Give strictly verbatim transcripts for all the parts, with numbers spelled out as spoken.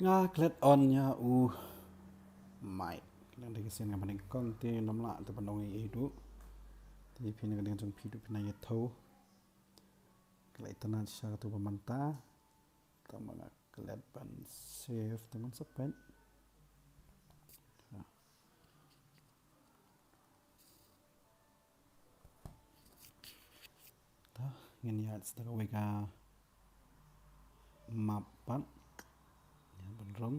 Nga klet on ïa u mic. Nang dei ka sien nga ban ïa kong te ym lah te ban ong ei ei duh. Te phi na ka liang jong phi duh phi na ïathuh. Klet tang sha katu ba mynta. Tang ba nga klet ban save tang ban sa peit. Ta ngin ïa sa da kawei ka map pat. Ïa ban rung.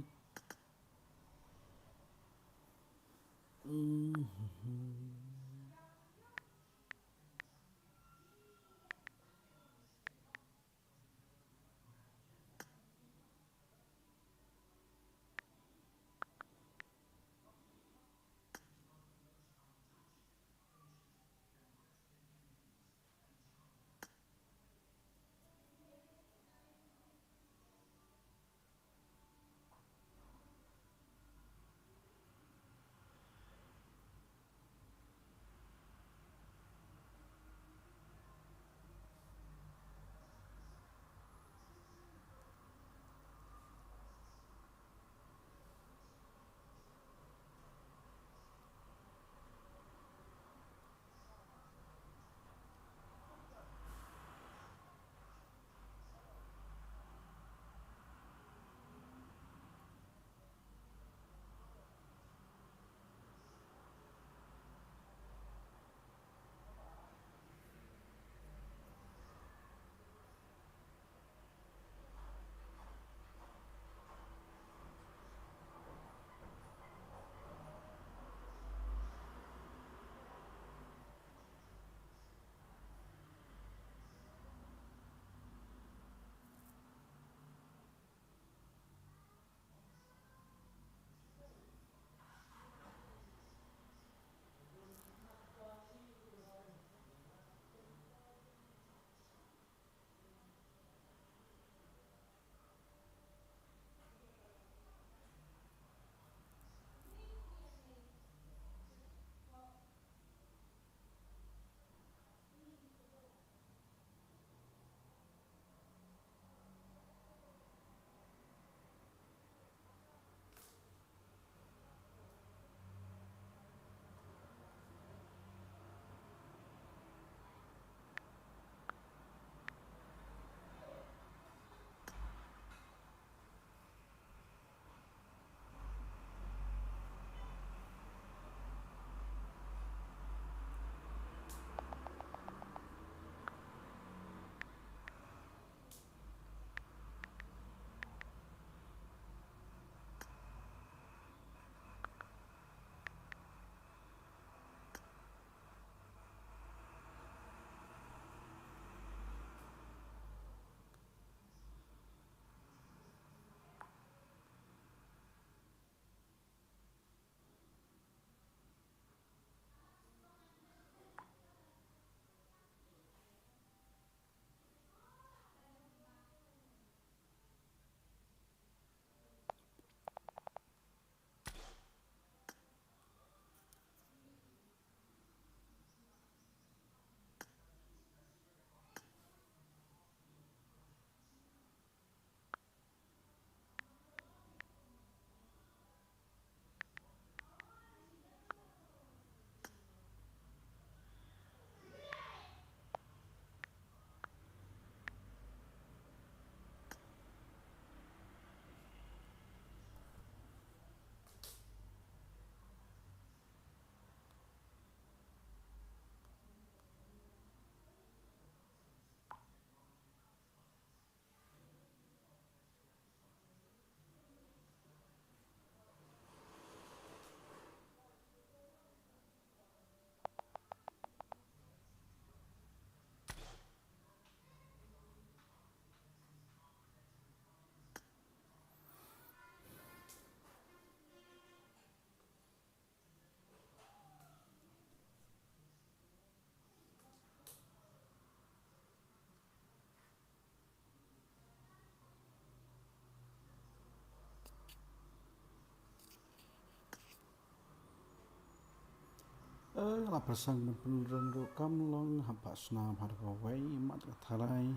Eh, la pyrshang ban pynrung ruh kam long, hap ba sna bha da kawei, mat ka tharai.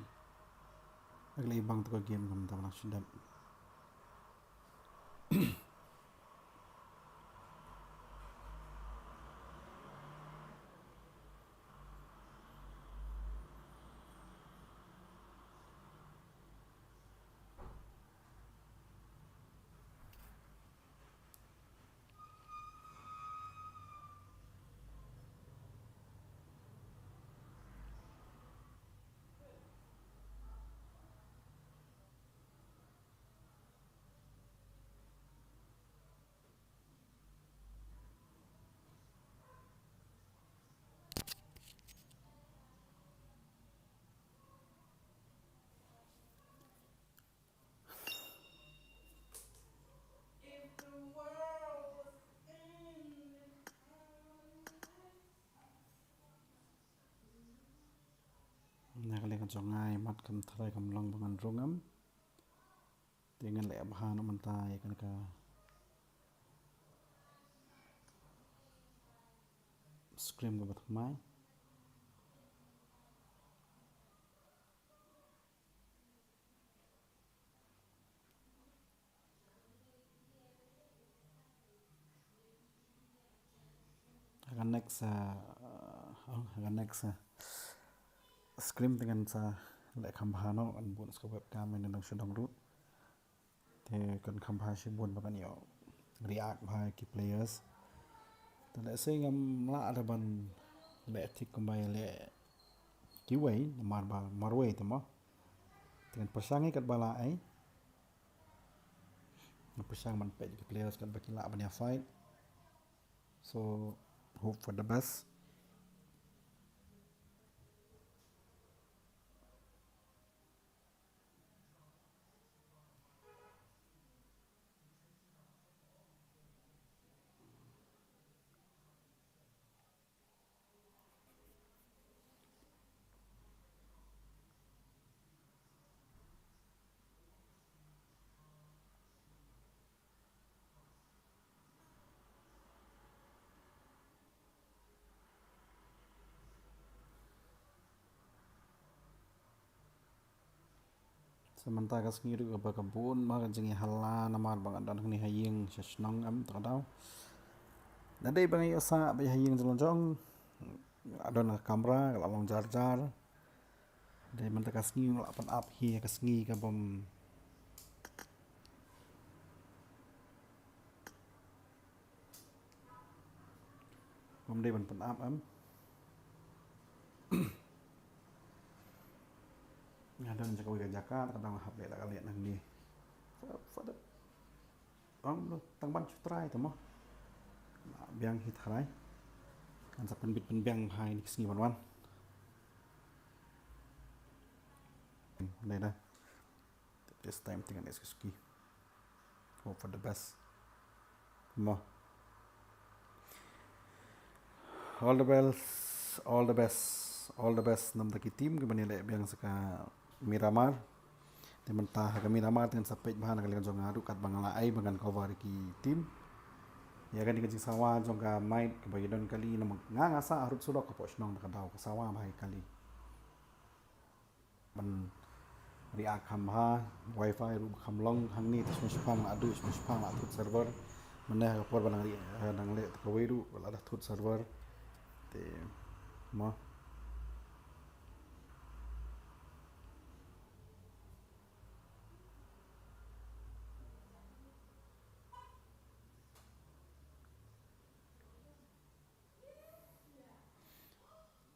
Ag lei bang tu ka game kam tam lang shidap. Jong nga i mat kam tharai kam long ba ngan rung em. Te ngan leh bha noh mynta ïa kane ka scrim kaba thymmai. Ha ka next, uh, oh, ha ka next, uh, scrim te ngan sa leh kham bha noh, ngan bud sa ka webcam ïa ngan dang shu dang ruh. Te kan kham bha shibun ba kan ïoh react bha ki players. Te lehse ngam lah da ban leh thik kumba ïa leh kiwei namar ba marwei te mo. Te ngan pyrshang ïa katba lah ei. Ngan pyrshang ban peit ki players katba ki lah ban ïa fight. So hope for the best. Sa mynta ka sngi ruh kaba ka bun ma ka jingïahala namar ba nga don hangne ha ïing sha shnong em, ta ka daw. Lada dei ba nga ïoh sah ba ïa ha ïing jong jong, nga don ka kamra ka la long jar jar. Dei mynta ka sngi nga la pynap hi ka sngi ka bym, bym dei ban pynap em. Nga don jaka wei ka jaka, ka dang hap leh la ka leh nangne. Fa, fa da. Ong lo tang ban shu try te mo. Biang hi tharai. Kan sa pynbit pynbiang hai ni ka sngi ban wan. Dei da. This time te ngan excuse ki. Hope for the best. Mo. All the best, all the best, all the best. Namar ki team ki ban ïaleh biang sa ka Miramar. Te mynta ha ka Miramar te ngan sa peit bha na ka liang jong nga ruh katba nga la ai ba ngan cover ki team. Ïa kane ka jingsawa jong ka mic kaba ïadon kali namar nga nga sah harud surok hapoh shnong da ka daw ka sawa bha ïa kali. Ban react kham bha, wifi ruh kham long hangne, te shipang la adu, shipang la thut server. Mynne ha ka por ba nang ri, eh, nang leh te kawei ruh la da thut server. Te mo.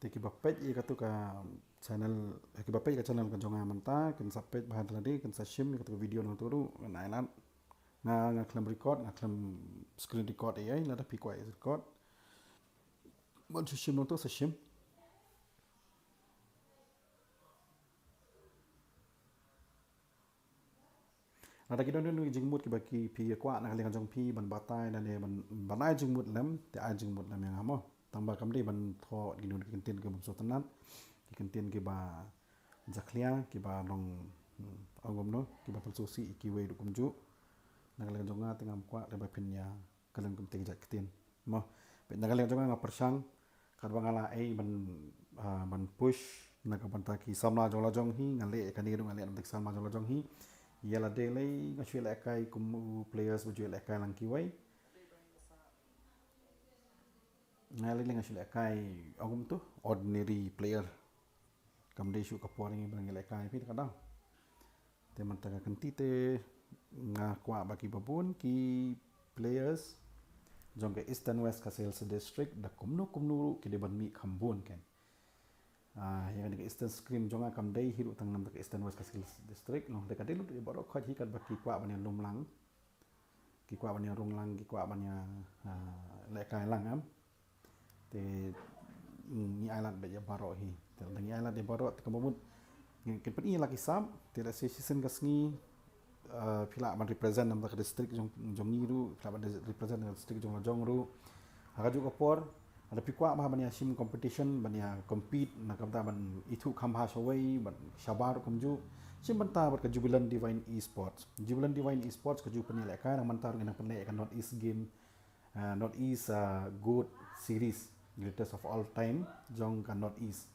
Te kiba peit ïa katu ka channel, eh, kiba peit ka channel ka jong nga mynta, kin sa peit bha lade, kin sa shim ïa katu ka video nangtu ruh, ngan ai lad. Nga, nga khlem record, nga khlem screen record ïa, lada phi kwah record. Ban sa shim nangtu sa shim. Lada ki don don ki jingmut kiba ki phi kwah na ka liang jong phi ban batai, lane ban, ban ai jingmut lem, te ai jingmut lem ïa nga mo. Tang ba kam dei ban thoh ki don ki kyntien kiba sngewtynnat, ki kyntien kiba jakhlia, kiba long, hmm, ong kumno, kiba pynsuhsih ïa kiwei ruh kumjuh. Na ka liang jong nga te ngam kwah te ba phin ïa ka long kum te ki jait ktien. Mo, peit na ka liang jong nga nga pyrshang katba nga la ai ban, ah, ban push na ka bynta ki samla jong la jong hi, nga leh kane ruh nga leh na bynta ki samla jong la jong hi. Ïa lade lei nga shu lehkai kum u players ba ju lehkai lang kiwei. Nga lei lei nga shu lehkai ong kumtu ordinary player. Kam dei shu ka por ngi ba ngi lehkai phi ta ka daw. Te mynta ka kynti te nga kwah ba kiba bun ki players jong ka Eastern West Khasi Hills District da kumno kumno ruh ki dei ban mih kham bun ken. Ah, ïa kane ka Eastern Scrim jong nga kam dei hi ruh tang namar ka Eastern West Khasi Hills District, long te ka dei lut ïa baroh khoit hi katba ki kwah ban ïa lum lang. Ki kwah ban ïa rung lang, ki kwah ban ïa, ah, lehkai lang em. Te, mm, ngi ai lad beit ïa baroh hi. Te lada ngi ai lad ïa baroh te kumba mut ngi kin pyni la ki sap, te lehse shisien ka sngi, eh, phi lah ban represent namar ka district jong, jong ngi ruh, phi lah ban represent ka district jong la jong ruh. Ha kajuh ka por, Lada phi kwah bha ban ïa shim competition, ban ïa compete, na ka bynta ban ithuh kham bha shawei, ban shabar kumjuh, shim bynta bad ka Jubilant Divine Esports. Jubilant Divine Esports ka ju pynïalehkai, na mynta ruh ngi nang pynleh ïa ka North East Game, ah, North East, ah, Goat Series, greatest of all time, jong ka North East.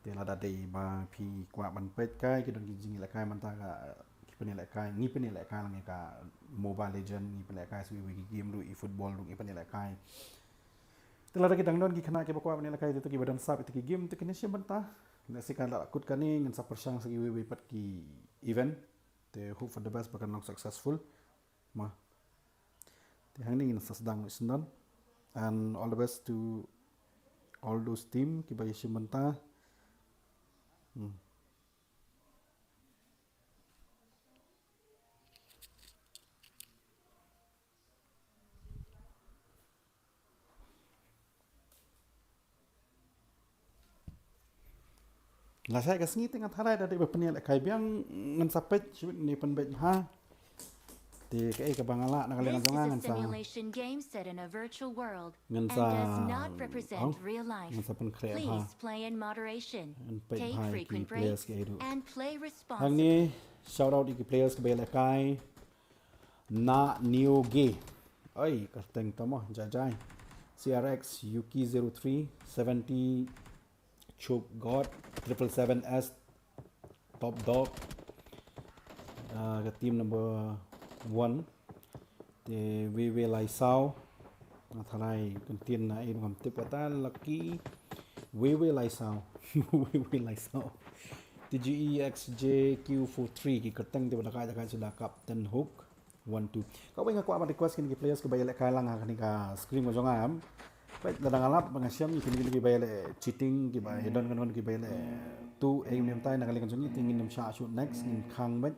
Te lada dei ba phi kwah ban peit kai, ki don ki jingïalehkai mynta ka, ki pynïalehkai, ngi pynïalehkai lang ïa ka Mobile Legend, ngi pynïalehkai sa iwei ki game ruh, i football ruh ngi pynïalehkai. Te lada ki dang don ki khynnah kiba kwah ban ïalehkai ïa kita kiba don sap ïa kita ki game, te kin ïa shim bynta. Lehse kan la kut kane, ngan sa pyrshang sa iwei iwei pat ki event. Te hope for the best ba kan long successful. Ma. Te hangne ngin sa sdang syndon. And all the best to all those team kiba ïa shim bynta. Hmm. Lashai ka sngi te nga tharai da dei ba pynïalehkai biang, ngan sa peit shibit ne pynbeit bha. Te kaei kaba nga lah na ka liang jong nga ngan sa, simulation game set in a virtual world ngan sa, ngan sa pynkhreh bha. Please play in moderation. Ngan peit bha ki players kiei ruh. Hangne shout out ïa ki players kiba ïalehkai. Na Neo Gay. Oi, ka teng tamo, jai jai. C R X, Yuki zero three, seventy, Chup God, triple seven S, Top Dog. Ah, ka team number one. Te Wewe Laisau. Nga tharai kyntien na ei ngam tip kata, Lucky. Wewe Laisau. Wewe Laisau. T G E X J Q four three, ki kyrteng te ba da kai da kai suda Captain Hook. One two. Kawei nga kwah ban request kine ki players kiba ïalehkai lang ha kane ka stream ka jong nga em. Peit lada nga lap ba nga shem ïa kine, kine kiba ïaleh cheating, kiba ïa don, don kiba ïaleh tu ei mynta na ka liang jong ngi, te ngin ym shah shuh next, ngin khang beit.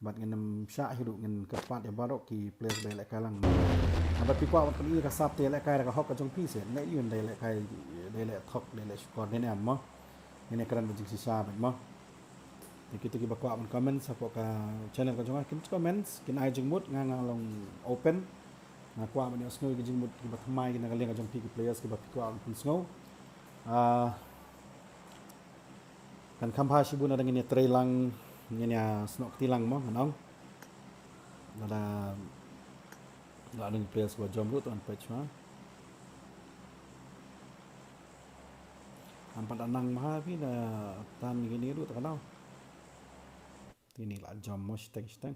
Bad ngin ym shah hi ruh, ngin kyrpad ïa baroh ki players ba ïalehkai lang. Haba phi kwah ban pyni ka sap te ïalehkai da ka hok ka jong phi seh, ne ïa da ïalehkai, da ïaleh thok, da ïaleh shukor ne em mo. Ngin ïa kren bad jingshisha bad mo. Te kito kiba kwah ban comment hapoh ka channel ka jong nga, kin comment, kin ai jingmut, nga nga long open. Nga kwah ban ïohsngew ki jingmut kiba thymmai na ka liang ka jong phi ki players kiba phi kwah ban pynsngew. Ah, kan kham bha shibun lada ngin ïa trei lang, ngin ïa snoh kti lang mo, ngan ong. Lada, lada ngin players ba jom ruh, to ngan peit shuwa. Am pat da nang bha phi, da tan kine ruh, to ka daw. Kine la jom mo shiteng shiteng.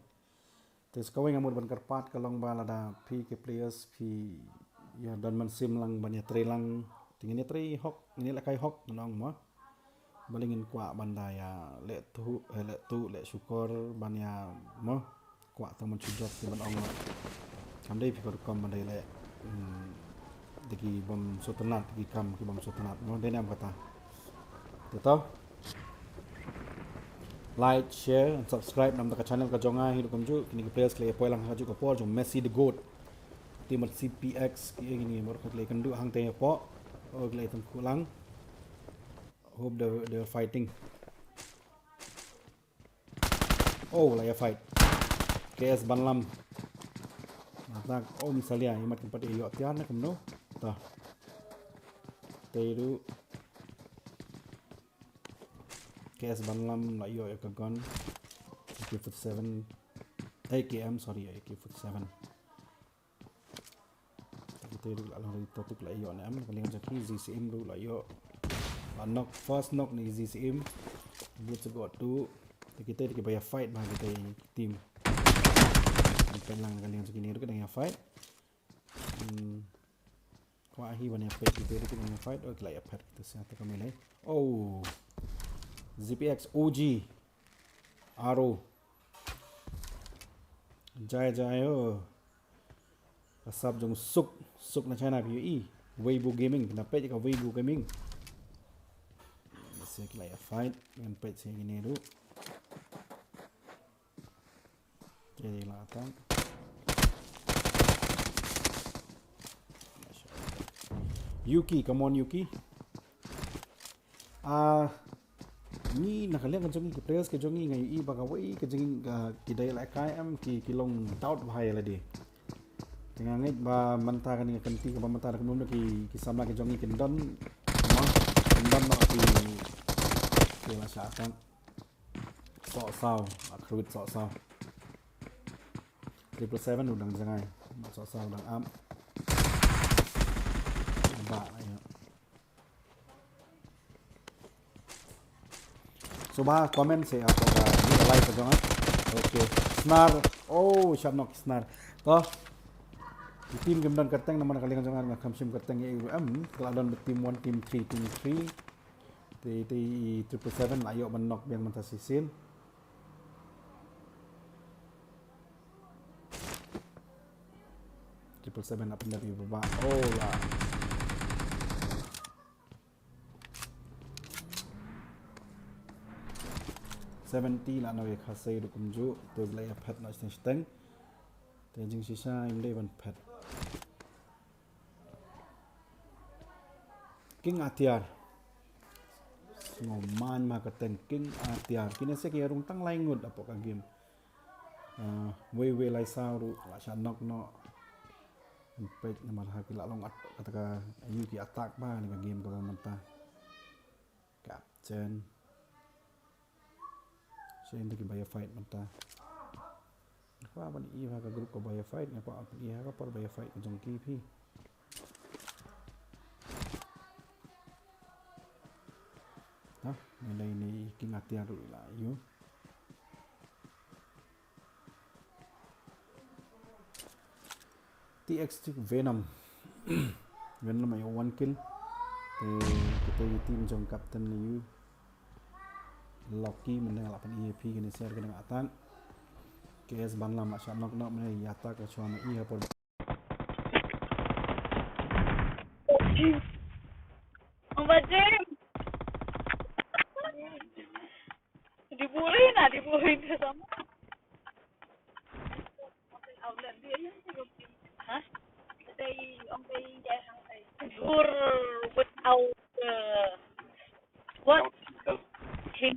Te sa kawei nga mut ban kyrpad ka long ba lada phi ki players phi ïa don mynsiem lang ban ïa trei lang. Te ngin ïa trei hok, ngin ïa lehkai hok, ngan ong mo. Balei ngin kwah ban da ïa leh tuh, eh, leh tuh, leh shukor ban ïa mo. Kwah tang ban shu jop ki ban ong mo. Kam dei phi ka rukom ban da ïa leh, hmm, da ki bym sngewtynnat, da ki kam ki bym sngewtynnat mo. Dei ne em kata. Te to. Like, share and subscribe na ka channel ka jong nga hi ruh kumjuh. Kine ki players ki la ïa poi lang ha kajuh ka por jong Messi the Goat. Team C P X ki ïa kine baroh ki la ïa kynduh hangtei hapoh. Oh, ki la ïa tangkuh lang. Hope they, they are fighting. Oh, la ïa fight. K S Banlam. Attack Om Salia, imat kan pat ïoh tiar ne kumno. Ta. Te ruh. K S Banlam la ïoh ïa ka gun. A K forty-seven. A K M, sorry, A K forty-seven. Kita ruh la long ri totik la ïoh ne em, ka liang jong ki Z C M ruh la ïoh. La knock, first knock ne Z C M. Buh sa got tu. Te kita ki ba ïa fight bha kita team. Kita lang ka liang jong ki ni ruh ka dang ïa fight. Hmm. Kwah hi ban ïa peit kita ruh ka dang ïa fight. Oh, ki la ïa phet kita sa ta ka mele. Oh. Z P X O G. Aro. Jai jai oh. Ka sap jong Suk, Suk na China phi ïohi. Weibo Gaming, phi na peit ka Weibo Gaming. Sa ki la ïa fight, ngan peit sa kine ruh. Te la attack. Yuki, come on Yuki. Ah, ngi na ka liang ka jong ngi ki players ka jong ngi nga ïohi ba kawei ka jong ngi ka ki dei la kai em ki, ki long doubt bha ïa lade. Ki Nga ngeit ba mynta kane ka kynti kaba mynta da kumno ki, ki samla ki jong ngi kin don. Mo, kin don noh ki, ki la shah tang. Soh saw, la kyrwit soh saw. Triple seven u dang jngai. Soh saw u dang ap. Ba, ïa. Sngewbha comment seh hapoh ka live ka jong nga. Okay. Snar. Oh, shah nok Snar. To. Ki team kim don kyrteng namar ka liang jong nga nga kham shim kyrteng ïa u em. Ka la don ba team one, team three, team three. Te te i triple seven la ïoh ban knock biang mynta shisien. Triple seven la pyndep ïa u Baba. Oh la. Seventy la noh ïa Khasei ruh kumjuh. Te la ïa phet noh shiteng shiteng. Te jingshisha ym dei ban phet. King Atiar. Sngewman ma ka teng King Atiar. Kine se ki rung tang lai ngut hapoh ka game. Ah, wei wei lai saw ruh la shah nok noh. Peit namar ha ki la long at kata ka ïa ki attack ba kane ka game kaba mynta. Captain. Shisha ïa ki ba ïa fight mynta. Nga kwah ban ïoh ha ka group kaba ïa fight, nga kwah ban ïoh ha ka por ba ïa fight ka jong ki phi. Ha, ngi lei ni King Atiar ruh la ïoh. T X T Venom. Venom ai one kill. Te kita i team jong captain ni ïoh. Lucky mynne la pan E A P kine ser kine attack. K S Banlam la shah nok nok mynne ïa attack la shwa ma i ha por. Ong ba James. Di buri na, di buri na sama. Ha? Dur without uh, what? Him.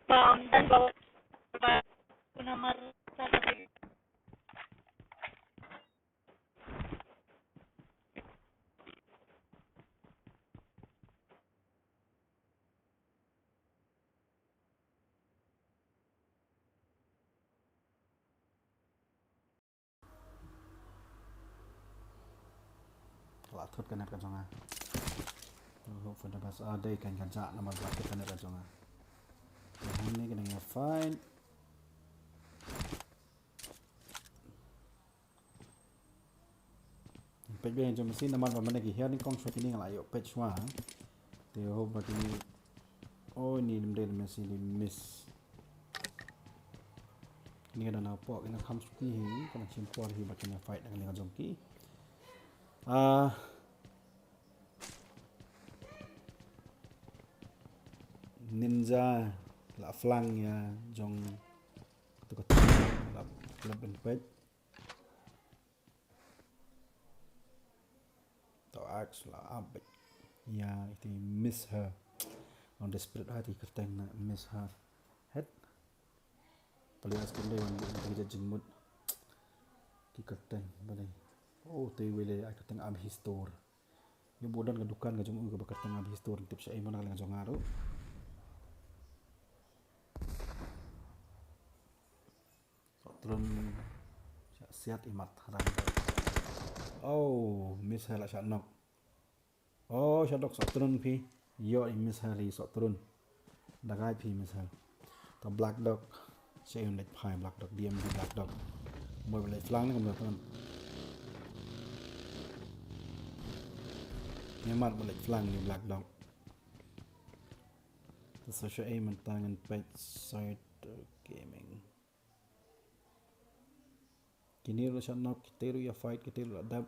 Um, dan bawa kuna marasa. Ka la thut ka net ka jong nga. Hope for the best. Ah, dei kan ka jah namar ka la thut ka net ka jong nga. Te hangne ka dang ïa fight. Peit beit jong machine namar ba mane ki hiar nyngkong shuwa kine nga la ïoh peit shuwa. Te hope ba kine. Oh, ini ym dei machine, miss. Kine ka dang hapoh kine kham suki hi, ka dang shim por hi ba kine fight dang kine ka jong ki. Ah. Ninja la flank ïa jong tu ka la, la ben peit. To Axe la ap beit. Ïa iti Miss Her. Nga desperate ha iti kyrteng na Miss Her. Het. Pali as kyrteng wan bu iti jingmut. Ki kyrteng pali. Oh, te wele ai kyrteng Abhi Store. Ïa bu don ka dukan ka jong u kaba kyrteng Abhi Store, tip sha ei mo na ka liang jong nga ruh. Sohtrun, siat i mat harang. Oh, Miss Her la shah nok. Oh, shah nok Sohtrun phi. Ïoh i Miss Her i Sohtrun. Da gai phi Miss Her. To Black Dog. Sha ei un leit phai Black Dog, D M D Black Dog. Mo ba leit flang ne kam da ton. Ne mat ba leit flang ne Black Dog. To sa sha ei mynta ngan peit side gaming. Kine ruh shah nok, kite ruh ïa fight, kite ruh la dep.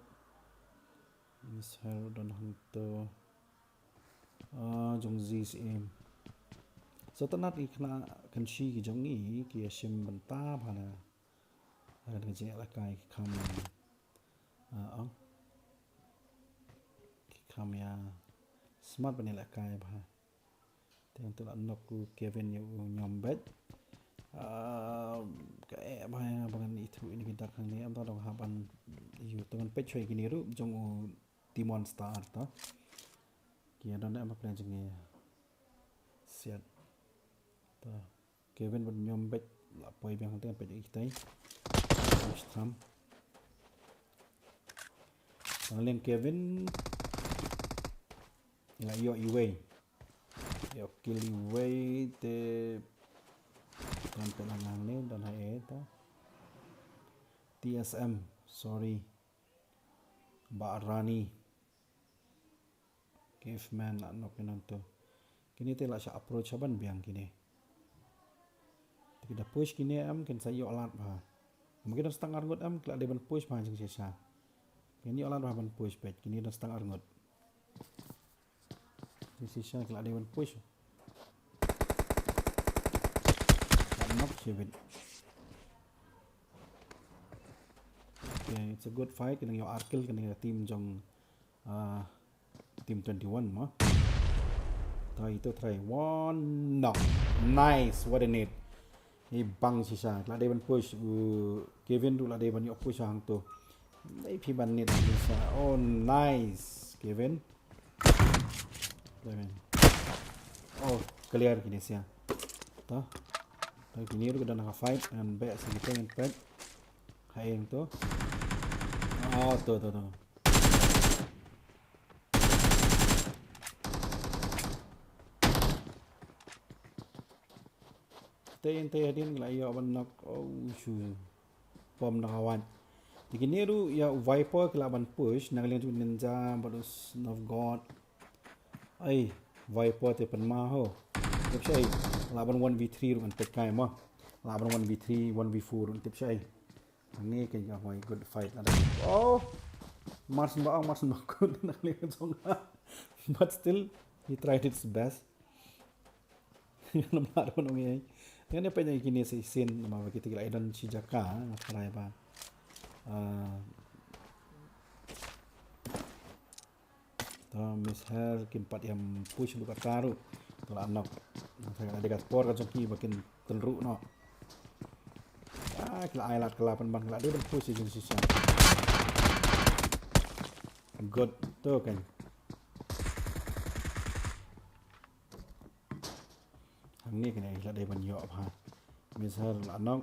Miss Her don hangto. Ah, jong Zi Syiem. Sa tang nat i khynnah kynshi ki jong ngi ki ïa shim bynta bha na. Ka jingïalehkai ki kham. Ah, ong. Ki kham ïa smat ban ïalehkai bha. Te hangto la nok u Kevin ïa u Ñiom beit. Ah, ka eh ba nga ba ngan ïathuh ïa kine ki dak hangne, em, ta dang hap ban ïoh, to ngan peit shuwa ïa kine ruh jong u Timon Star, to. Ki don em ha pdeng jong ngi. Siat. To. Kevin bad Nyom bad la poi biang hangtei, peit ïa kitai. Tam. Tang liang Kevin. La ïoh iwei. Ïoh kill iwei te. Tang te lang hangne, don ha eh ta. T S M, sorry. Bah Rani. Caveman la knock ïa nangto. Kine te la shah approach ha ban biang kine. Te ki da push kine em, kin sa ïoh lad bha. Em, ki don stang arngut em, ki la dei ban push bha jingshisha. Kin ïoh lad bha ban push peit, kine don stang arngut. Jingshisha ki la dei ban push. Shah knock shibit. Okay, it's a good fight. Ki nang ïoh ar kill, ki nang ïoh team jong, ah, team twenty-one mo. Try to try. One knock. Nice. What a nade. Ïa bang shisha. La dei ban push. Uh, Kevin ruh la dei ban ïoh push hangto. Dei phi ban nade shisha. Oh, nice. Kevin. Kevin. Oh, clear kine shisha. To. To kine ruh ka don ha fight ngan beh sha kita ngan peit. Ha eng to. Oh, to, to, to. Te ente hadien la ïoh ban knock. Oh, shu. Pom na ka wad. Te kine ruh ïa u Viper ki lah ban push na ka liang jong u Ninja bad u Son of God. Ai, Viper te pynma ho. Tip sha ei. Lah ban one v three ruh ngan peit kai mo. Lah ban one v three, one v four ruh tip sha ei. Hangne ka ïa hoi good fight lada. Oh. Mars ba ong, Mars ba kut na ka liang jong nga. But still, he tried his best. Namar ba nong ïa. Ngan ïa peit ïa kine shisien namar ba kita ki la don shi jaka, nga tharai ba. Ah, to Miss Her kim pat ïam push ruh kata ruh. To la knock. Nga tharai ka la dei ka por ka jong ki ba kin tynruh noh. Ah, ki la ai lad kylla pynban, ki la dei ban push jingshisha. Good. To kan. Hangne kane la dei ban ïoh bha. Miss Her la knock.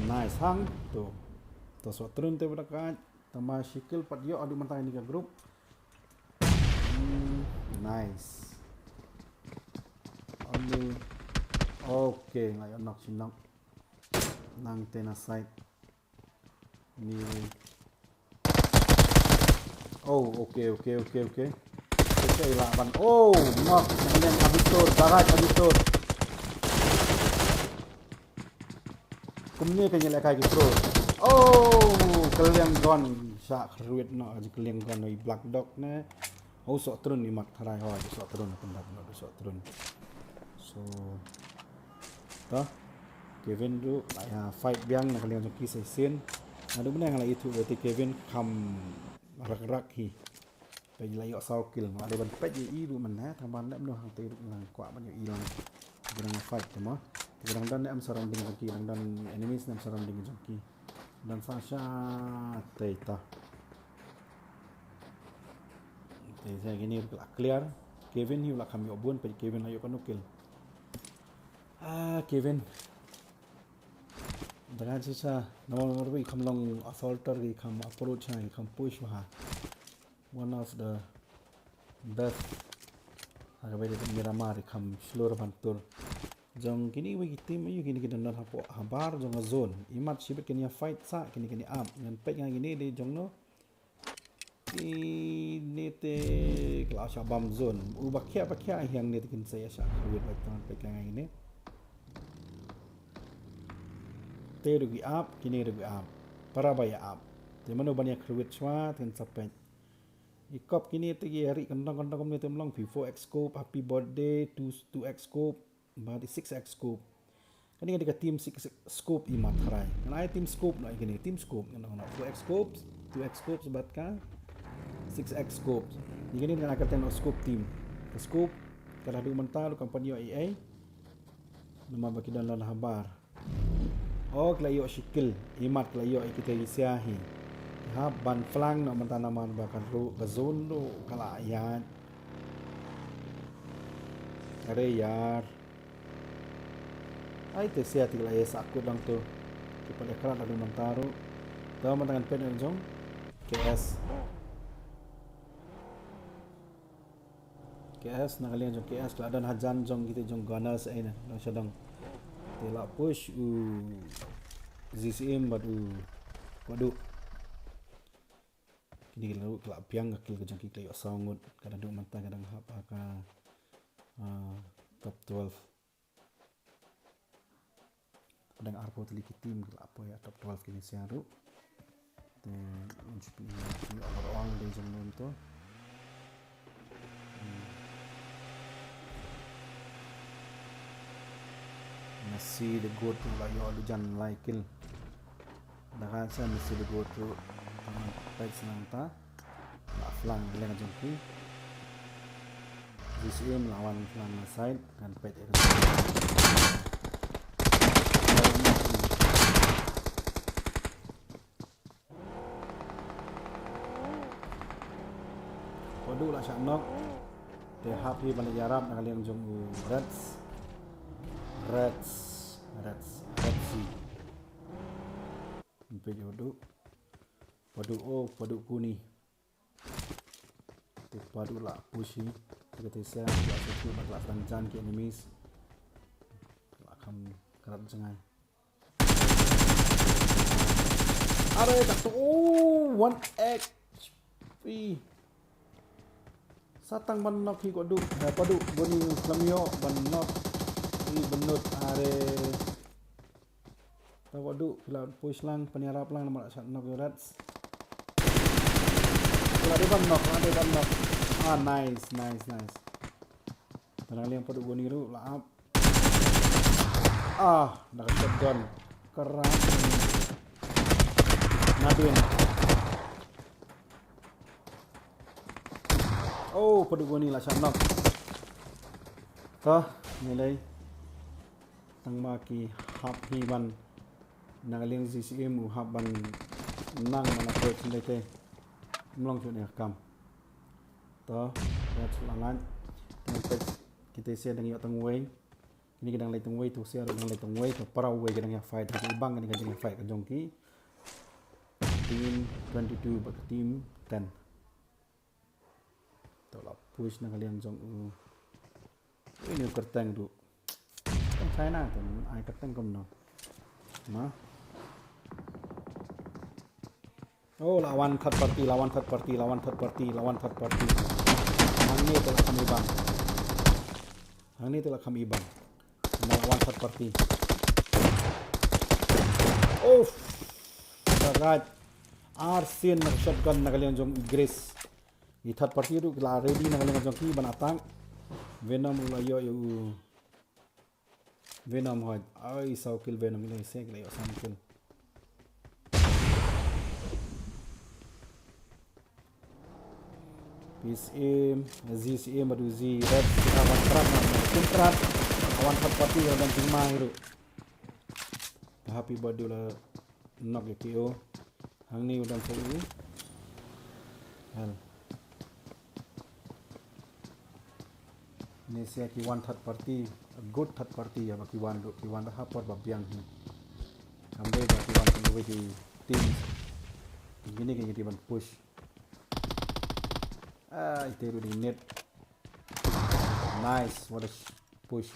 Nice hang. To. To Sohtrun te ba da ka. Tang ma shi kill pat ïoh haduh mynta ïa kane ka group. Hmm, nice. Only. Okay, nga ïoh knock shi knock. Nangta na side. Anyway. Oh, okay, okay, okay, okay. Okay, lah ban. Oh, knock. Kemudian Abitur, Barat Abitur. Kumne ka ïalehkai ki pro. Oh, ka liang gun. Shah kyrwit noh ka liang gun, i Black Dog ne. Oh, Sohtrun i mat tharai ho, Sohtrun, pynban noh Sohtrun. So, to. Kevin ruh la ïa fight biang na ka liang jong ki shisien. Naduh mynne nga la ithuh ba te Kevin kham rak rak hi. Peit la ïoh saw kill, nga la dei ban peit ïa i ruh mynne, tang ban leh mynno hangtei ruh nga kwah ban ïoh i lang. Ki dang fight te mo. Ki dang don ne em surrounding jong ki, dang don enemies ne em surrounding jong ki. Dang sa sha tei ta. Te sa kine ruh la clear. Kevin hi u la kham ïoh bun, peit Kevin la ïoh katno kill. Ah, Kevin. Dang shisha, namar ba i kham long assaulter, i kham approach ha, i kham push ha. One of the best. Ha kaba ïadei bad Miramar i kham shlur ban tur. Jong kine wei ki team aïu kine ki don hapoh habar jong ka zone. I mat shibit kine ïa fight sa kine kine ap. Ngan peit nga kine dei jong no. Kine te ki la shah bam zone. U ba khia ba khia hiang ne te kin sa ïa shah khuid ba tang peit nga kine. Te ruh ki ap, kine ruh ki ap. Para ba ïa ap. Te mano ban ïa khuid shwa te kin sa peit. I kop kine te ki ri kyndong kyndong kumne te ym long, P four X scope, happy birthday, two, two X scope, bad i six X scope. Kane ka dei ka team six X scope i mat tharai. Ngan ai team scope noh ïa kine, team scope ngan ong noh, four X scope, two X scope bad ka six X scope. Ïa kine ngan ai kyrteng noh scope team. Ka scope ka la dei mynta ruh kam pat ïoh ei ei. Namar ba ki don lon habar. O, ki la ïoh shi kill. Imat ki la ïoh ïa kita ki sia hi. Hap ban flank noh mynta namar ba ka ruh ka zone ruh ka la ïaid. Are ïar. Ai te sia te ki la ïa sah kut dang tu. Ki pat ïa krat la mynta ruh. Te mynta ngan peit na jong K S. K S, na ka liang jong K S, ka la don hajan jong kita jong Gunners, eh, na, na shadong. Te la push u Zis Im bad u Kodu. Kini ki la, ki la biang ka kill ka jong ki, ki la ïoh saw ngut, ka dang duh mynta ka dang hap ha ka, ah, top twelve. Dang arphew tylli ki team ki la poi ha top twelve kine sia ruh. Te un shu pyn-i overall dei jong num to. Hmm. Messi the goat ruh la ïoh lu jan lai kill. Da ka sa Messi the goat ruh. Tang peit sa nangta. La flank leng jong ki. Zis Im la wan flank na side, ngan peit ïa ka. Kodu la shah knock. Te hap hi ban ïarap na ka liang jong u Reds. Reds. Reds. Reds. Peit Kodu. Kodu, oh, Kodu kuni. Te pat u la push hi. Te kata sia u la shu bad la tang jan ki enemies. La kham krat jngai. Are ka tu, oh, one H P. Sa tang ban knock hi Kodu. Ha, Kodu bun i khlem ïoh ban knock. I benut are. Ta Kodu, phi la push lang, pynïarap lang, namar la shah knock ïa u Reds. Phi la dei ban knock, la dei ban knock. Ah, nice, nice, nice. Tang liang Kodu bun i ruh, la ap. Ah, da ka shotgun. Krat. Nadin. Oh, Kodu bun i la shah knock. Ta, ni lei. Tang ma ki hap hi ban na ka liang Zis Im u hap ban nang ban approach ndai te. Mlong shu ne kam. To, ya shu la lan. Tang te kita sia dang ïa tang wei. Kini ki dang lei tang wei, tu sia dang lei tang wei, to para wei ki dang ïa fight. Ki bang kini ka jing fight ka jong ki. Team twenty-two bad ka team ten. To la push na ka liang jong u. Ui, ni kyrteng tu. Kyrteng China tu, ai kyrteng kumno. Ma. Oh, la wan third party, la wan third party, la wan third party, la wan third party. Hangne te la kham ibang. Hangne te la kham ibang. Na la wan third party. Oh. Alright. Ar sien na shotgun na ka liang jong Grace. I third party ruh la ready na ka liang jong ki ban attack. Venom la ïoh ïa u. Venom hoi. Ai, saw kill Venom, ila ise ki la ïoh san kill. Peace Im, Aziz Im, bad u Zi Red, kita wan trap na, kum trap. Wan third party ïa u dang jingma hi ruh. Happy birthday la knock ïa K O. Hangne u dang sa u. Hel. Ni sia ki wan third party, a good third party ïa ba ki wan ruh, ki wan da ha por ba biang hi. Kam dei ba ki wan kum wei ki team. Kine ki dei ban push. Ah, ite ruh dei net. Nice, what a sh-, push.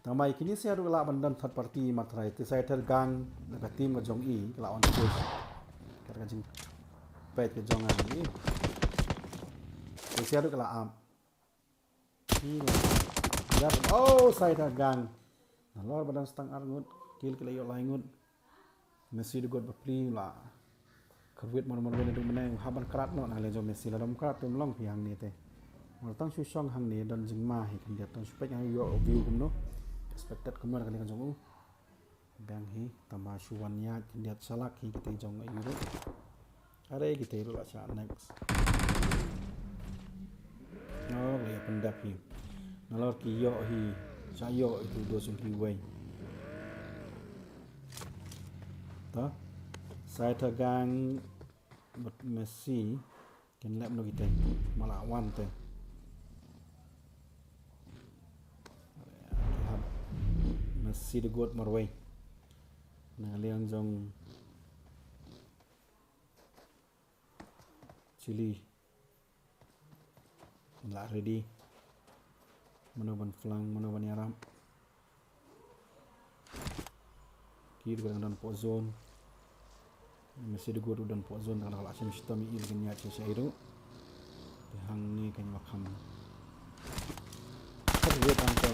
Tang ba kine sia ruh lah ban don third party ma trai. Te sa ïa third gang na ka team ka jong i, ka la wan push. Ka ka jingpeit ka jong i. Te sia ruh ka la ap. Jar, oh, sa ïa third gang. Nalor ba dang stang ar ngut, kill ki la ïoh lai ngut. Messi da got ba pli la. Kyrwit mar mar wei na dum bneng, hap ban krat noh na ka liang jong Messi, la dom krat te mlong phi hangne te. Mar tang shu shong hangne don jingma hi khyndiat, tang shu peit hangne ïoh view kumno. Expected kumno na ka liang jong u. Biang hi, tang ba shu wan ïaid khyndiat shalak hi kita jong i ruh. Are kita ruh la shah next. Oh, la ïa pyndep hi. Nalor ki ïoh hi. Sha ïoh itu dos jong kiwei. Ta Saithagang bad Messi kin lep noh kita. Ma la wan te. Ki hap Messi da got marwei. Na ka liang jong Chile. La ready. Mano ban flang, mano ban ïarap. Ki ruh ka dang don hapoh zone. Messi da got ruh don hapoh zone, tang ka la shim shitom ïa i, la kin ïaid sha sha i ruh. Te hangne kan ïa kham. Kham wet hangto.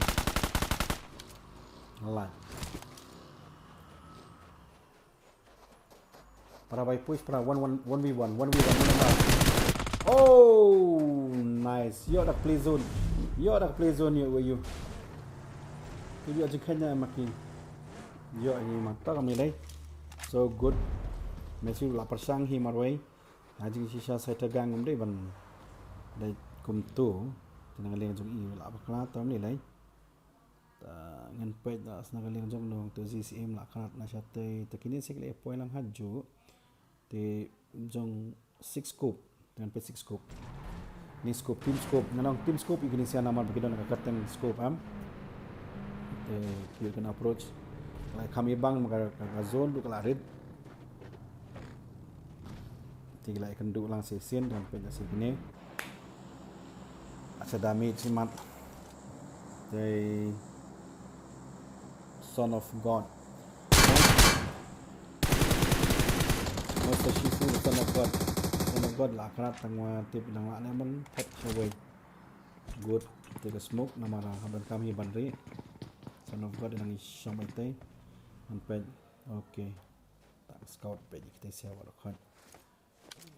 Alai. Para bai push, para one one, one v one, one v one, one v one. Oh, nice. Ïoh da ka play zone. Ïoh da ka play zone, ïoh, ïoh. Ki ïoh jingkheiñ na ma ki. Ïoh hi ma ta kam ni dei. So good. Messi la pyrshang hi marwei. Ha jingshisha Saithagang um dei ban dei kumto. Te na ka liang jong i la bakla ta kam ni dei. Ta ngan peit da sna ka liang jong nong to G C M la krat na shatei, ta kine sik le poi lang ha ju. Te jong six scope, te ngan peit six scope. Ni scope, team scope, ngan ong team scope, i kine sia namar ba ki don ka kyrteng scope am. Te ki kan approach. Lai kham i bang ma ka, ka, ka zone ruh ka la rit. Te ki la kan duh lang session, ngan peit da sik kine. Sa damage mat. Te Son of God. Master Shifu, Son of God. Son of God la krat tang wa tip dang la ne man phet shawei. Good. Te ka smoke namar ha ban kam hi ban ri. Son of God nang i shong bai te. Ban peit. Okay. Ta scout peit kita sia wa la khot.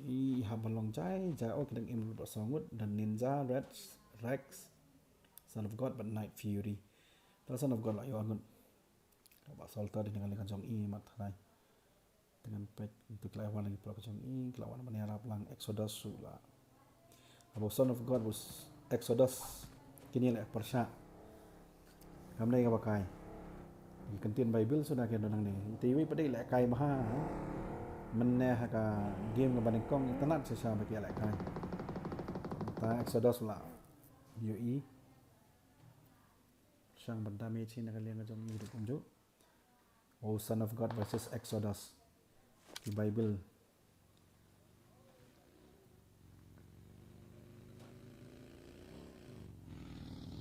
I hap ban long jai jai, oh, ki dang im lut ba song ngut, dan Ninja, Rex, Rex, Son of God bad Night Fury. Ta Son of God la ïoh ngut. Ka ba Salter dei na ka liang jong i mat tharai. Te ngan peit, ntu ki la wan lagi pula ka jong i, ki la wan ban ïarap lang Exodus su la. Abo Son of God bad Exodus kine la pyrshah. Kam dei kaba kai. Ki kyntien Bible suda ki don hangne. Te iwei pat dei lehkai bha. Mynne ha ka game kaba nyngkong itynnad shisha ba ki lehkai. Ta Exodus la ïohi. Shang ban damage hi na ka liang jong i ruh kumjuh. Oh, Son of God versus Exodus. Ki Bible.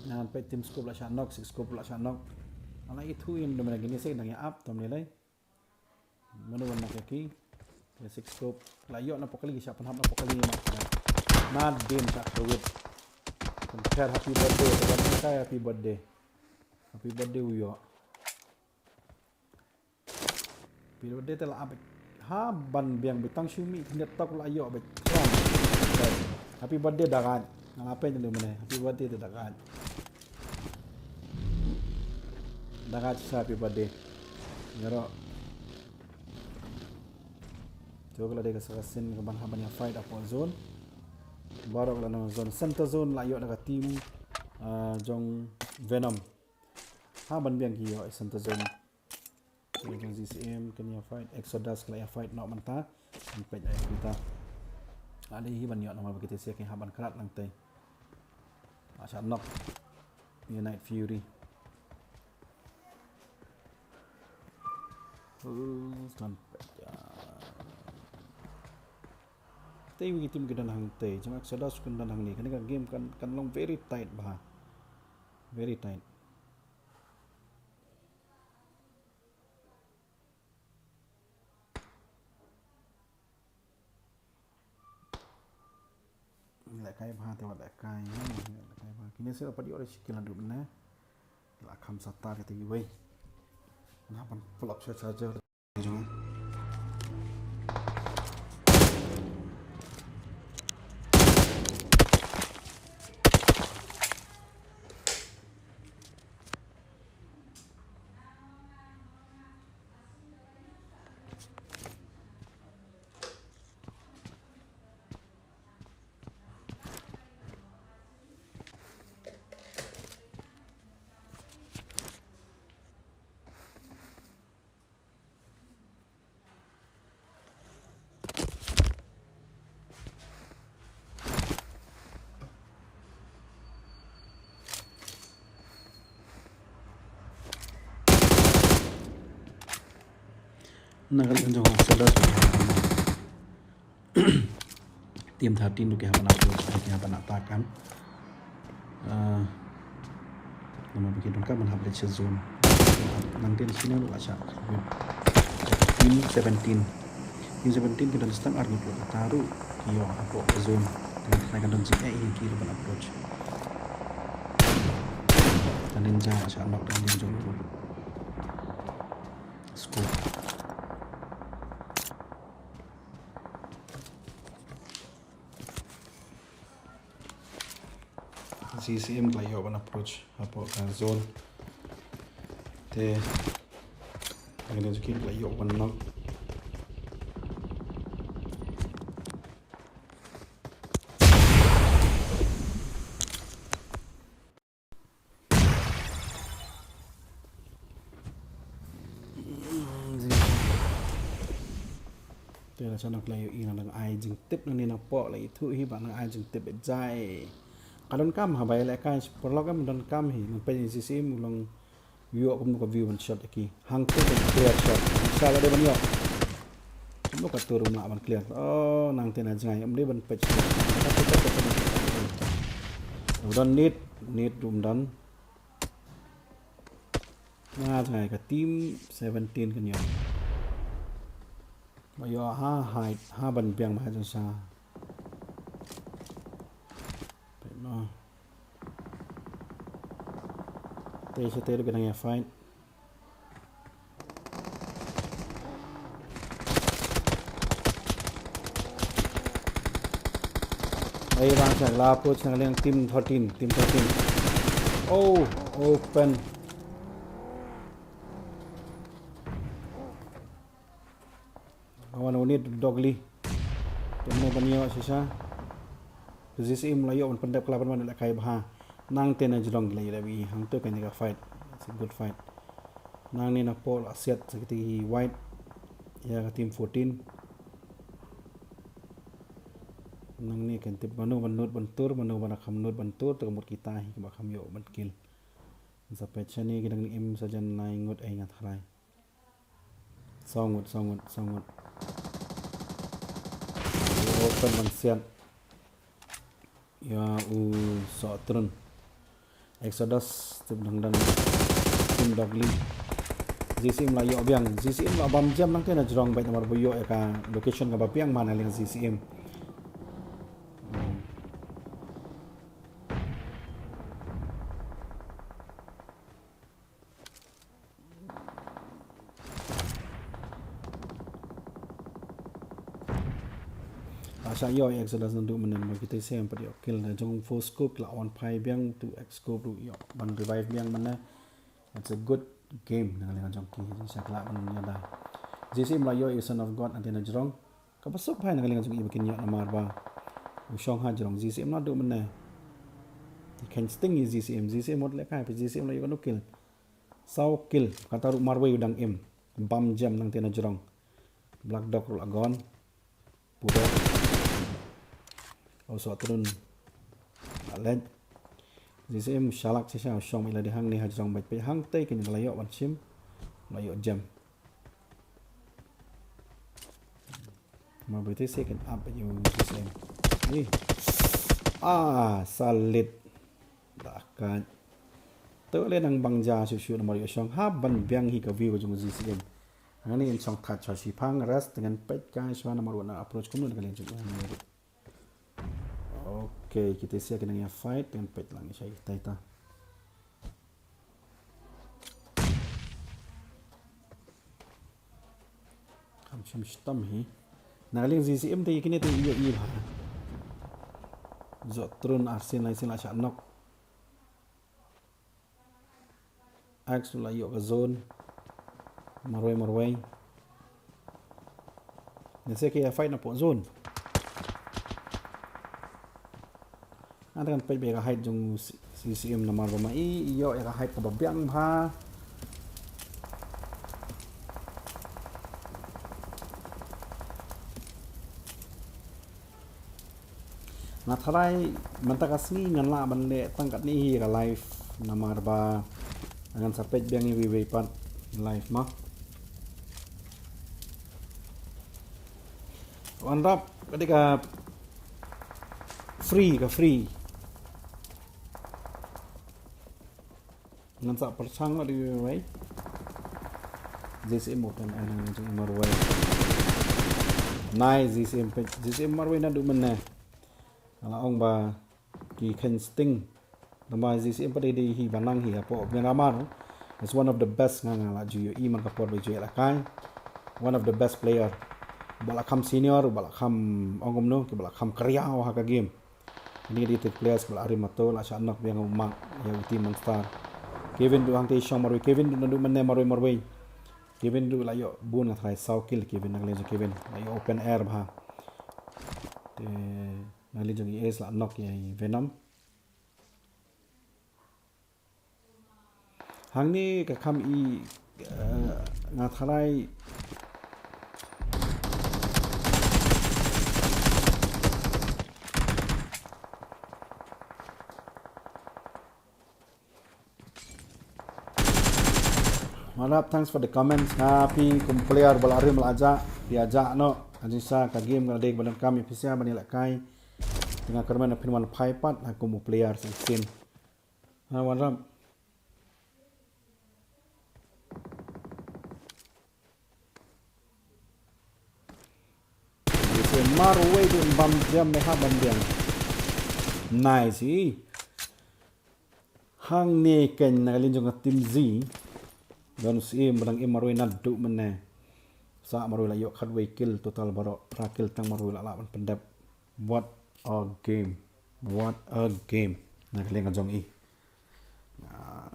Ngan peit team scope la shah knock, six scope la shah knock. Ala i thu in dum lagi ni sik dang ïa ap tam ni lai. Mano wan knock ïa ki. Ïa six scope la ïoh na pokali, shah pynhap na pokali ma. Na din shah kawit. Compare happy birthday, happy birthday. Happy birthday u ïoh. Happy birthday te la ap. Ha ban biang bitang shu mih khyndiat tok la ïoh beit. Happy birthday da rat. Nga la peit ndu mane. Happy birthday te da rat. Da rat sa happy birthday. Ngaro. Jong ka la dei ka sa ka sien ka ban ha ban ïa fight hapoh zone. Baroh la na zone. Center zone la ïoh da ka team, ah, jong Venom. Ha ban biang ki ïoh center zone. Jong G C M kan ïa fight, Exodus ka la ïa fight noh mynta. Kan peit ïa kita. La dei hi ban ïoh namar ba kita sia ki hap ban krat lang te. La shah knock ïa Night Fury. Uh, kan peit ïa. Te wi team ki don hangte, jong Exodus kan don hangne. Kane ka game kan, kan long very tight bha. Very tight. Lehkai bha te wat lehkai, lehkai bha. Kine sila pat ïoh da shi kill haduh mynne. La kham sata kata iwei. Nga ban plug sha charger. Na ka liang jong u Exodus, team thirteen ruh ki hap ban approach, ki hap ban attack kan. Ah, namar ba ki donkam ban hap leit sha zone. Nangta shane ruh la shah team seventeen. Team seventeen ki don tang ar ngut ruh, kata ruh ki ïoh hapoh ka zone. Te ka don jingeh ïa ki ruh ban approach. Ka Ninja la shah knock down ïa jong u. Score. G C M ki la ïoh ban approach hapoh ka zone. Te ngi dang jukit, ki la ïoh ban knock. Te la sha nok la ïohi, nang dang ai jingtip nangne napoh, la ithuh hi ba nang ai jingtip jai. Ka donkam haba ïalehkai paralok, em, donkam hi, nang peit G C M u long ïoh kumno ka view ban shot ïa ki. Hangta ban clear shot. Shisha la dei ban ïoh. Kumno ka tur um lah ban clear. Oh, nangta na jngai, um dei ban peit shot. U don nit, nit um don. Na jngai ka team seventeen kan ïoh. Ba ïoh ha hide, ha ban biang ba ha jong sha. Peit mo. Te sha te ruh ki dang ïa fight. Ei, bang sha la approach na ka liang team thirteen, team thirteen. Oh, open. Ka wan u nit dogli. Te mano ban ïoh shisha. Ka G C M la ïoh ban pyndep, ka la ban wan lehkai bha. Nangta na jrong ki la ïoh da wi. Hangta kane ka fight. It's a good fight. Nangne napoh la siat sa kiti white. Ïa ka team fourteen. Nangne kan tip mano ban nud ban tur, mano ban kham nud ban tur, te ka mut kita hi kiba kham ïoh ban kill. Sa peit shane ki dang im sa jan lai ngut, ei, nga tharai. Saw ngut, saw ngut, saw ngut. Open ban siat. Ïa u Sohtrun. Exodus, tip dang dang. Team Dogly. G C M la ïoh biang. G C M la bam jam nangta na jrong beit namar ba ïoh ïa ka location kaba biang bha na liang G C M. La shah ïoh ïa Exodus naduh mynne namar kita sem pat ïoh kill na jong four scope, la on phai biang, two X scope ruh ïoh ban revive biang mynne. It's a good game na ka liang jong ki, sha ka la ban ïada. G C M la ïoh ïa Son of God hangta na jrong. Kaba suk phai na ka liang jong i ba kin ïoh namar ba u shong ha jrong G C M naduh mynne. I khein sting ïa G C M, G C M mut lehkai, G C M la ïoh kano kill. Saw kill, kata ruh marwei u dang im. Bam jam nangta na jrong. Black Dog ruh la gone. Pudok. U Sohtrun la leit. G C M shalak shisha, u shong beit lade hangne ha jrong beit, peit hangta kane la ïoh ban shim. La ïoh jam. Ma beit te se kan ap ïa u G C M. Ni. Ah, salit. Da ka. To le nang bang ja shu shu namar ïoh shong ha ban biang hi ka view jong G C M. Hangne in shong that sha shiphang, rest, te ngan peit ka shwa namar u na approach kumno na ka liang jong u. Okay, kita sia ki nang ïa fight, te ngan peit lang ïa shai kita ita. Kam shym shitom hi. Na ka liang G C M te kine te ïoh ïoh ha. Sohtrun arsien lai sien la shah knock. Axe la ïoh ka zone. Marwei marwei. Nase ki ïa fight napoh zone. Nga te ngan peit beit ïa ka height jong u C-, C C M namar ba ma i ïoh ïa ka height kaba biang bha. Nga tharai mynta ka sngi ngan lah ban leh tang katne hi ka live namar ba ngan sa peit biang iwei iwei pat live ma. Ngan rap ka dei ka free, ka free. Ngan sa pyrshang la dei wei. J C M open, eh, ngan jong Marwei. Nai J C M pe, J C M Marwei naduh mynne. Nga la ong ba ki khein sting. Namar J C M pat dei hi ba nang hi hapoh Myanmar. Is one of the best, nga nga la ju ïohi man ka por ba ju ïalehkai. One of the best player. Ba la kham senior, ba la kham ong kumno, ki ba la kham kriaw ha ka game. Ini dei te players ba la rim mato la shah knock biang u Mark ïa u team Monster. Kevin duh hangtei shong Marwei, Kevin duh naduh mynne Marwei, Marwei. Kevin duh la ïoh bun nga tharai saw kill Kevin, na ka liang jong Kevin. La ïoh open air bha. Te na ka liang jong i Ace la knock ïa i Venom. Hangne ka kham i, eh, nga tharai. Malap, thanks for the comments. Nga phi kum player ba la rim la jah, phi jah noh. Ka jingshah ka game ka la dei ba donkam ïa phi sha ban ïalehkai. Te nga kyrmen phin wan phai pat ha kum u player sa shisien. Ha, Wanrap. J C M Marwei duh bam jam ne ha bam biang. Nice, eh. Hangne keiñ na ka liang jong ka team Z. Don J C M ba dang im Marwei naduh mynne. Sa Marwei la ïoh khatwei kill total baroh. Phra kill tang Marwei la lah ban pyndep. What a game. What a game. Na ka liang ka jong i. Ah.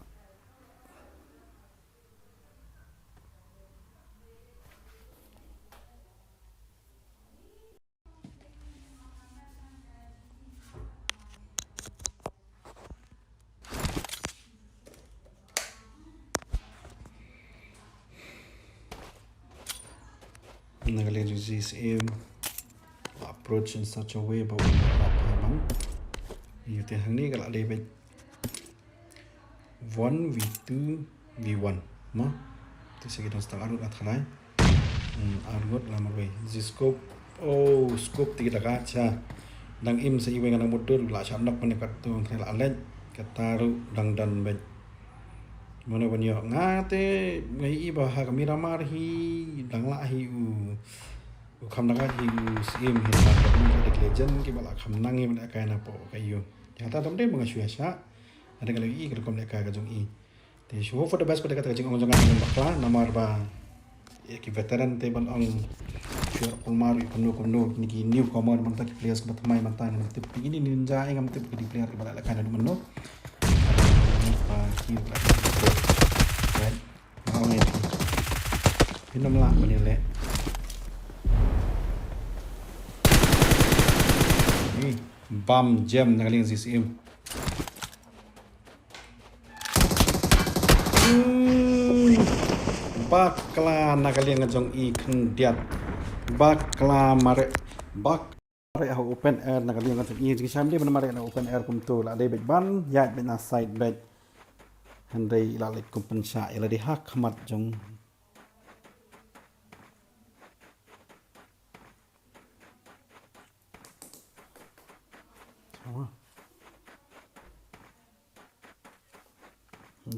Na ka liang jong J C M, approach in such a way ba u la pha bang. Ïa te hangne ka la dei beit one v two v one. Mo. Te sa ki dang start arngut nga tharai. Hmm, arngut la Marwei. Zi scope. Oh, scope te ki da ka cha. Dang im sa iwei nga dang mutdur la shah knock mane kat tu, la leit. Kata ruh dang don beit. Mano ban ïoh nga te nga i ba ha ka Miramar hi dang lah hi u, u kham dang hi u J C M hi, ba ka League of Legends ki ba la kham nang hi ban ïalehkai napoh ka ïew. Ïa ta tam dei ba nga shu ïa shah. Hynrei nga la i ka rukom ïalehkai ka jong i. Te shu hope for the best pat da kata ka jingong jong nga, ngam bakla namar ba ïa ki veteran te ban ong shu ïa kulmar ïa kumno kumno, kine ki newcomer mynta, ki players kiba thymmai mynta, ngam tip kine ki ninja, eh, ngam tip ki player kiba la lehkai naduh mynno. Ba ki la, right. Nga ong ïa phi, phin ym lah ban ïaleh. Ni bam jam na ka liang J C M. Hmm. Bakla na ka liang ka jong i khyndiat. Bakla mareh. Bak mareh ha open air na ka liang ka jong i. Jingshisha ym dei ban mareh na open air kumto, la dei beit ban ïaid beit na side beit. Hynrei la leit kum pynshah ïa lade ha khmat jong.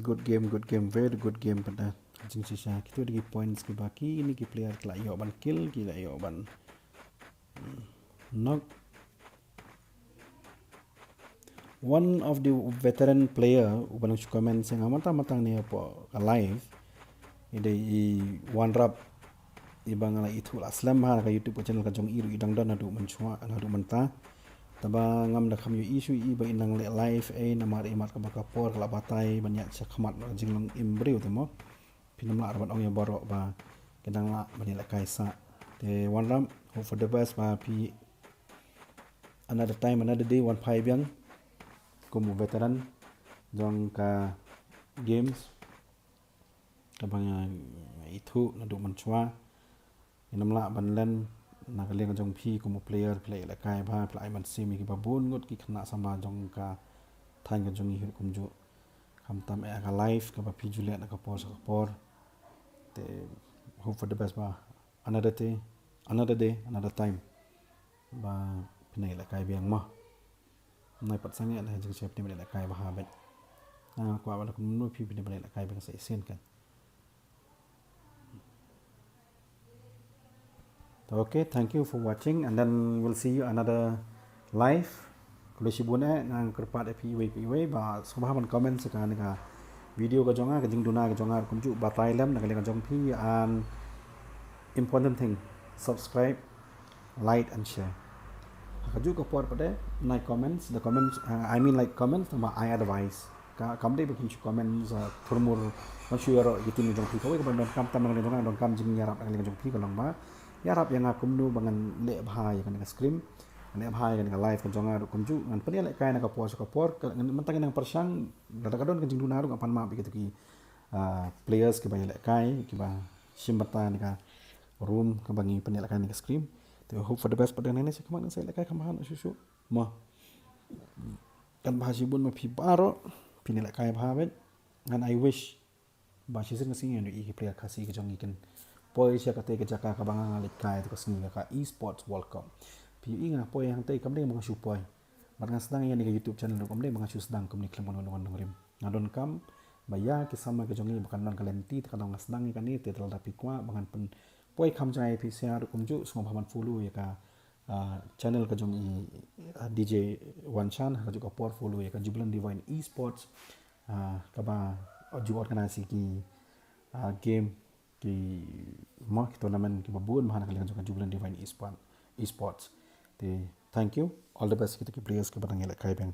Good game, good game, very good game pat da. Jingshisha kito dei ki points kiba kine ki player ki la ïoh ban kill, ki la ïoh ban, hmm, knock. One of the veteran player uba nang shu comment sha nga mynta mynta ne hapoh ka live. I dei i Wanrap, iba nga la ithuh la slem ha ka YouTube ka channel ka jong i ruh i dang don naduh mynshuwa, naduh mynta. Tangba ngam da kham ïohi shuh i ba i nang leh live, eh, namar imat kaba ka por ka la batai ban ïaid sha khmat ka jinglong im briew te mo. Phin ym lah ruh ban ong ïa baroh ba ki dang lah ban ïalehkai sah. Te Wanrap, hope for the best ba phi another time, another day wan phai biang kum u veteran jong ka games kaba nga ithuh naduh mynshuwa. Ngin ym lah ban len na ka liang jong phi kum u player, phi la ïalehkai bha, phi la ai mynsiem ïa kiba bun ngut ki khynnah samla jong ka thaiñ ka jong ngi hi ruh kumjuh. Khamtam eh ka live kaba phi ju leh na ka por sha ka por. Te hope for the best ba another day, another day, another time. Ba phin ïalehkai biang mo. Nai pat sangeh na jingshai phin ïalehkai bha beit. Nga kwah ba la kumno phi phin ïalehkai biang sa shisien kan. Okay, thank you for watching and then we'll see you another live. Khublei shibun eh, nga kyrpad eh phi iwei pa iwei ba sngewbha ban comment sa kane ka video ka jong nga, ka jingduna ka jong nga kumjuh, batai lem na ka liang ka jong phi and important thing, subscribe, like and share. Ha kajuh ka por pat eh, nai comments, the comments, uh, I mean like comments, tangba ai advice. Ka, kam dei ba phin shu comment sa thurmur, ban shu ïaroh ïa ki team jong phi, kawei kaba donkam tam na ka liang jong nga, donkam jingïarap na ka liang jong phi ka long ba ïarap ïa nga kumno ba ngan leh bha ïa kane ka stream, ngan leh bha ïa kane ka live ka jong nga ruh kumjuh, ngan pynïalehkai na ka por sha ka por, ka, ngan, mynta ngi nang pyrshang, lada ka don ka jingduna ruh ngan pan map ïa kito ki, ah, players kiba ïalehkai, kiba shim bynta na ka room kaba ngi pynïalehkai na ka stream. Te hope for the best pat, dang nangne sa khmat ngan sa ïalehkai kham bha noh shuh shuh. Mo. Kan bha shibun ma phi baroh, phin ïalehkai bha beit. Ngan I wish ba shisien ka sngi ngan ïohi ki player Khasi ka jong ngi kin poi sha katei ka jaka kaba nga nga leit kai tu ka sngi, ka Esports World Cup. Phi ïohi nga poi hangtei, kam dei ba nga shu poi. Bad nga sdang ïa kane ka YouTube channel ruh kam dei ba nga shu sdang kumne khlem wan wan nongrim. Nga donkam ba ïa ki samla ka jong ngi ba kan don ka lynti, te ka daw nga sdang ïa kane, te lada phi kwah ba ngan pynpoi kham jngai ïa phi sha ruh kumjuh, sngewbha ban follow ïa ka, ah, channel ka jong i, ah, D J Wanshan, ha kajuh ka por follow ïa ka Jubilant Divine Esports, ah, kaba ju organize ïa ki, ah, game, ki, mo, ki tournament kiba bun bha na ka liang jong ka Jubilant Divine Esport-, Esports. Te thank you, all the best kita ki players kiba dang ïalehkai biang.